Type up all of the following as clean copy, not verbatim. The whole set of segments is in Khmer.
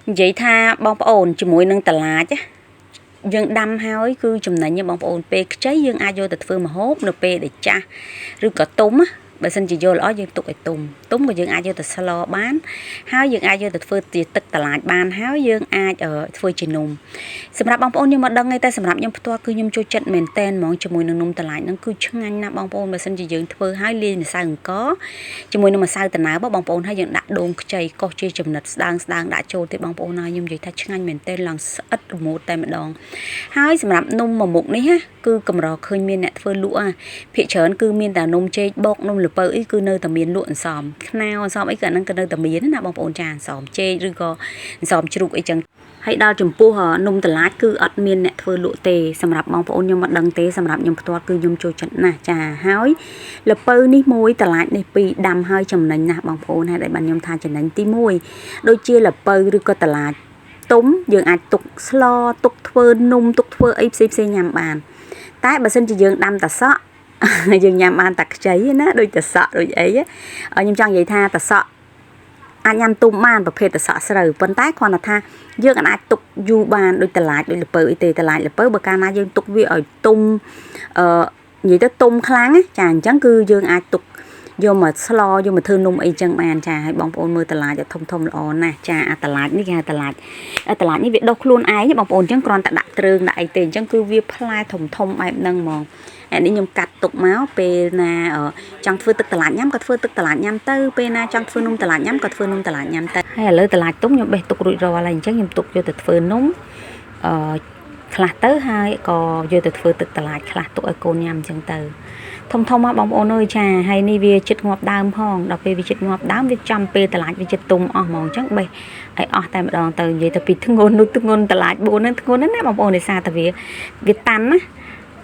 និយាយថាបងប្អូនជាមួយនឹងតឡាចយើងដាំហើយគឺចំណេញបងប្អូនពេលខ្ចីយើងអាចយកទៅធ្វើម្ហូបនៅពេលដែលចាស់ឬក៏ទុំបើសិនជាយកល្អយើងទុកឲ្យទុំទុំក៏យើងអាចយកទៅស្លបានហើយយើងអាចយកទៅធ្វើជាទឹកតឡាចបានហើយយើងអាចធ្វើជានំសម្រាប់បងប្អូនខ្ញុំមកដឹងទេតែសម្រាប់ខ្ញុំផ្ទាល់គឺខ្ញុំចូលចិត្តមែនតែនហ្មងជាមួយនឹងនំតឡាចហ្នឹងគឺឆ្ងាញ់ណាស់បងប្អូនបើសិនជាយើងធ្វើហើយលាយម្សៅអង្ករជាមួយនឹងម្សៅតណើបបងប្អូនហើយយើងដាក់ដូងខ្ចីកោសជាចំណិតស្ដើងស្ដើងដាក់ចូលទៀតបងប្អូនហើយខ្ញុំនិយាយថាឆ្ងាញ់មែនតែនឡើងស្អិតរមួតតែម្ដងហើយសម្រាប់នំមួយមុខនេះណាគឺកម្រឃើញមានអ្នកធ្វើលក់អាភាគច្រើនគឺមានតែនំចេកបកនំល្ពៅអីគឺនៅតែមានលក់អន្សមខ្នោអន្សមអីក៏ហ្នឹងក៏នៅតែមានណាបងប្អូនចាអន្សមចេកឬក៏អន្សមជ្រូកអីចឹងហើយដល់ចំពោះនំតឡាចគឺអត់មានអ្នកធ្វើលក់ទេសម្រាប់បងប្អូនខ្ញុំមិនដឹងទេសម្រាប់ខ្ញុំផ្ទាល់គឺខ្ញុំចូលចិត្តណាស់ចាហើយល្ពៅនេះមួយតឡាចនេះពីរដាំហើយចំណេញណាស់បងប្អូនហើយដែលបានខ្ញុំថាចំណេញទី1ដូចជាល្ពៅឬក៏តឡាចទុំយើងអាចទុកស្លទុកធ្វើនំទុកធ្វើអីផ្សេងផ្សេងញ៉ាំបានតែបើសិនជាយើងដាំតសក់យើងញ៉ាំបានតែខ្ចីណាដូចតសក់ដូចអីខ្ញុំចង់និយាយថាតសក់អាចញ៉ាំទុំបានប្រភេទតសក់ស្រូវប៉ុន្តែគ្រាន់តែថាយើងអាចទុកយូរបានដូចតឡាចដូចល្ពៅអីទេតឡាចល្ពៅបើកាលណាយើងទុកវាឲ្យទុំអឺនិយាយទៅទុំខ្លាំងចាអញ្ចឹងគឺយើងអាចទុកយកមកស្លយកមកធ្វើនំអីចឹងបានចាឲ្យបងប្អូនមើលតឡាចធំធំល្អណាស់ចាអាតឡាចនេះគេហៅតឡាចតឡាចនេះវាដុះខ្លួនឯងបងប្អូនអញ្ចឹងគ្រាន់តែដាក់ទ្រើងដាក់អីទេអញ្ចឹងគឺវាផ្លែធំធំបែបហ្នឹងហ្មងអានេះខ្ញុំកាត់ទុកមកពេលណាចង់ធ្វើទឹកតឡាចញ៉ាំក៏ធ្វើទឹកតឡាចញ៉ាំទៅពេលណាចង់ធ្វើនំតឡាចញ៉ាំក៏ធ្វើនំតឡាចញ៉ាំទៅហើយឥឡូវតឡាចទុំខ្ញុំបេះទុករួចរាល់ហើយអញ្ចឹងខ្ញុំទុកយកទៅធ្វើនំអឺខ្លះទៅហើយក៏យកទៅធ្វើទឹកតឡាចខ្លះទុកឲ្យកូនញ៉ាំអញ្ចឹងទៅធំធំមកបងប្អូនអើយចាហើយនេះវាចិត្តងាប់ដើមផងដល់ពេលវាចិត្តងាប់ដើមវាចំពេលតឡាចវាចិត្តទុំអស់ហ្មងអញ្ចឹងបេះឲ្យអស់តែម្ដងទៅនិយាយទៅពីធ្ងន់នោះធ្ងន់តឡាច4ហ្នឹងធ្ងន់ណាស់ណាបងប្អូនដោយសារតែវាតាន់ណា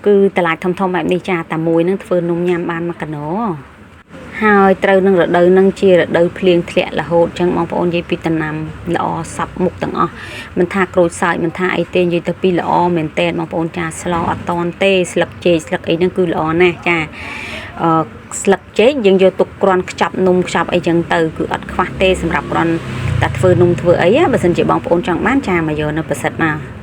គឺតឡាចធំធំបែបនេះចាតែមួយនឹងធ្វើនំញ៉ាំបានមួយកណោហើយត្រូវនឹងរដូវនឹងជារដូវភ្លៀងធ្លាក់រហូតចឹងបងប្អូននិយាយពីតំណាំល្អសັບមុខទាំងអស់មិនថាក្រូចសើចមិនថាអីទេនិយាយទៅពីល្អមែនតើបងប្អូនចាស្លអត់តន់ទេស្លឹកចេកស្លឹកអីហ្នឹងគឺល្អណាស់ចាអឺស្លឹកចេកយើងយកទុកគ្រាន់ខ្ចប់នំខ្ចប់អីចឹងទៅគឺអត់ខ្វះទេសម្រាប់គ្រាន់តែធ្វើនំធ្វើអីបើសិនជាបងប្អូនចង់បានចាមកយកនៅប្រសិទ្ធមក